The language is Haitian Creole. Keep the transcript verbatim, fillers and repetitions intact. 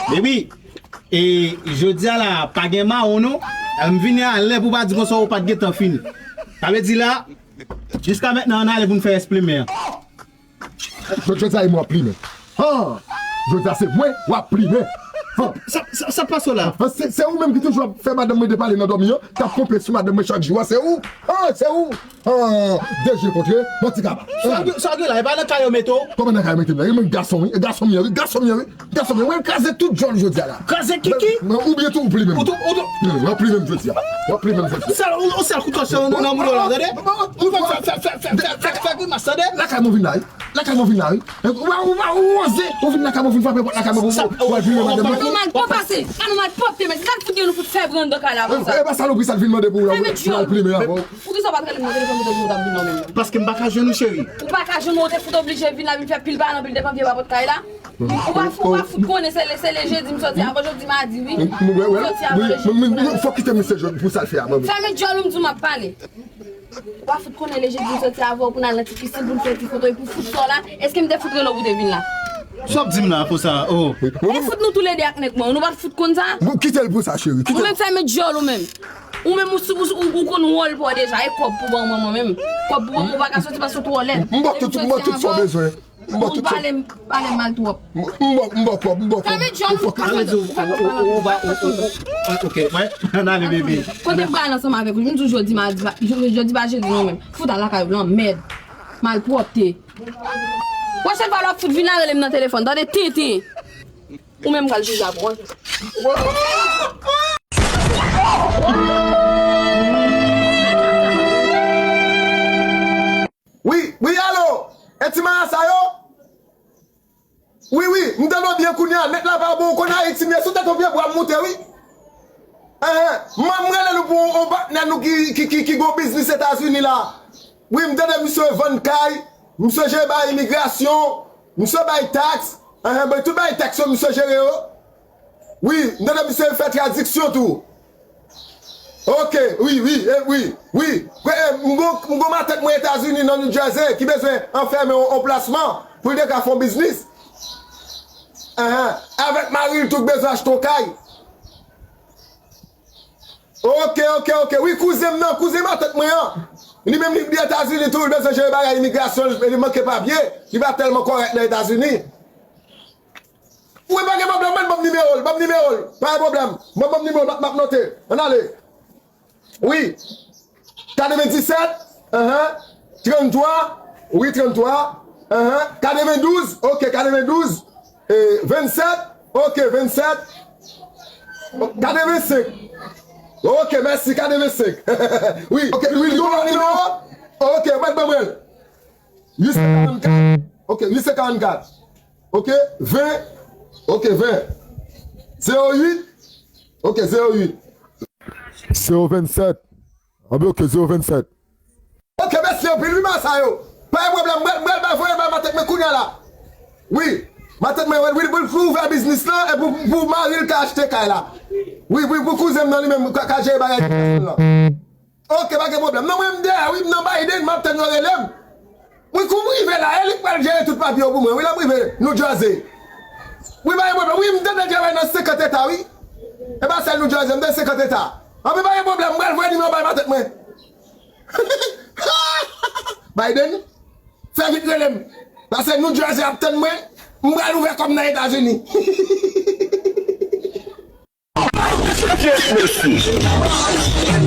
Baby, e jodi a la, pa gen mawon non. M vini a lè pou pa di konsa ou pa t gentan fini. Sa vle di la, jiska mentnan, ann ale pou n fè esplimen an. Jodi a, e mwen w ap plimen. Han! Jodi a, se mwen w ap plimen. Han! Sa, sa, sa pase w la? Han, se, se ou menm ki toujou ap fè madanm mwen depale nan dòmi an, k ap ponpe sou madanm mwen chak jou a, se ou? Han, se ou? Han, de je kontre, manti kaba. Sa w gen, sa w gen la, e pa nan kay yo mete w? Kòman nan kay yo mete m la? E mwen gason wi, e gason m ye wi, gason m ye wi, gason m ye. Mwen kraze tout djòl jodi a la. Kraze kiki? Men, men, oubyen tou ou plimen m. Ou tou, ou tou. Men, w ap plimen m jodi a. W ap plimen m jodi a. Sèl, ou, ou sèl kout fòs sa nan, nan mouda w la, tande? Ou fè, fè, fè grimas, tande? Lakay mwen vin la wi. Lakay mwen vin la wi. Ou pa, ou pa, ou oze. Ou vin lakay mwen, vin frape pòt lakay mwen pou, pou, pou al plimen madanm mwen. Anormal pwòp ase. Anormal pwòpte, men se sa k fout gen nou fout fè vre anndan kay la konsa. E pa salopri sa l vin mande pou, pou al plimen avè w. Poukisa w pa t rele m nan telefòn pou w te di w t ap vin nan menm? Paske m pa ka jwenn ou, cheri. Ou pa ka jwenn ou, ou te fout oblije vin la, vin fè pil pale nan pil devan vye babòt kay la. Ou pa fout, ou pa fout konnen se le, se le jedi m soti avan jodi madi wi. M soti avan le jedi. Fòk kite misye jwenn pou sa l fè a, manmi. Fèmen djòl ou, m di w m ap pale. Ou pa fout konnen le jedi m soti avan w pou n al nan ti pisin pou n fè ti foto epi w fout sò la. Èske m te fout rele w pou w te vin la? Sa w ap di m la konsa? Oh. E fout nou toulede ak nèg mwen, nou pa t fout konn sa? Bon, kite l pou sa, cheri. Ou menm fèmen djòl ou menm. Ou menm ou, ou, ou, ou konn wòl pa w deja, e kòb pou ban mwen mwen menm. Kòb pou ban mwen, ou pa ka soti paske w twò lèd. M ba w tout, m ba w tout sa w bezwen. M ba w tout sa. Pale m, pale m mal twòp. M, m ba w, m ba w kòb, m ba w kòb. Fèmen djòl ou. Ou, ou, ou, ou, ou, ou, ok, mwen, ann ale, bebe. Kote m pral ansanm avèk ou? M di w jodi madi, jodi pa jedi non menm. Fout al lakay ou, lanmèd. Malpwòpte. Pwochèn fwa lè w ap fout vin la, rele m nan telefòn. Tande, tenten. Ou menm pral jije avè w. Wi, wi, alo! E ti marasa yo? Wi, wi, m tande w byen kounye a. Nèt la pa bon, ou konn Ayiti m ye, sou tèt yon pye bwa m moute, wi. Enhen, m, m rele nou pou yon, yon patnè nou ki, ki, ki, ki gen yon biznis Etazini la. Wi, m tande misye vann kay, misye jere bagay imigrasyon, misye bay taks. Enhen, bay tout bagay taks yo, misye jere yo. Wi, m tande misye fè tradiksyon tou. Ok, wi, wi, e, wi, wi. Kwe, e, m gon, m gon matant mwen Etazini nan New Jersey ki bezwen anfèmen yon, yon plasman pou l te ka fè yon biznis. Enhen. Avèk mari l tou k bezwen achte yon kay. Ok, ok, ok. Wi, kouzen m nan, kouzen matant mwen an. Li menm li, li Etazini tou, li bezwen jere bagay imigrasyon, li, li manke papye. Li pa tèlman kòrèk nan Etazini. Wi, pa gen pwoblèm, mwen ban m nimewo l, ban m nimewo l. Pa gen pwoblèm. Mwen ban m nimewo l, m ap, m ap note. Ann ale. Wi. Katrevenndisèt, enhen. Tranntwa, wi, tranntwa, enhen. Katrevendouz, ok, katrevendouz. E, vennsèt, ok, vennsèt. Katrevensenk. Ok, mèsi, katrevensenk. Wi, ok, wi, wi, nimewo. Ok, mwen, mwen, mwen. Uit san karannkat. Ok, uit san karannkat. Ok, ven. Ok, ven. Zewo uit. Ok, zewo uit. Zewo vennsèt. Anben, ok, zewo vennsèt. Ok, mèsi anpil, wi, masa yo. Pa gen pwoblèm, mwen, mwen, mwen voye bay matant mwen kounye a la. Wi, matant mwen, wi, pou, pou ouvè biznis lan, e pou, pou mari l ka achte kay la. Wi, wi, pou kouzen m nan li menm, ka, ka jere bagay la. Ok, pa gen pwoblèm. Non, mwen, m dèyè, wi, m nan Biden, m ap tann yo rele m. Wi, kou m rive la, e li k pral jere tout papye yo pou mwen. Wi, lè m rive New Jersey. Wi, pa gen pwoblèm. Wi, m tande travay nan senkant eta, wi. E pa sèl New Jersey, m tande senkant eta. Anben, pa gen pwoblèm, m pral voye nimewo bay matant mwen. Biden, fè vit rele m. Paske New Jersey ap tann mwen. M pral ouvè kò m nan Etazini. Kiyès mesye?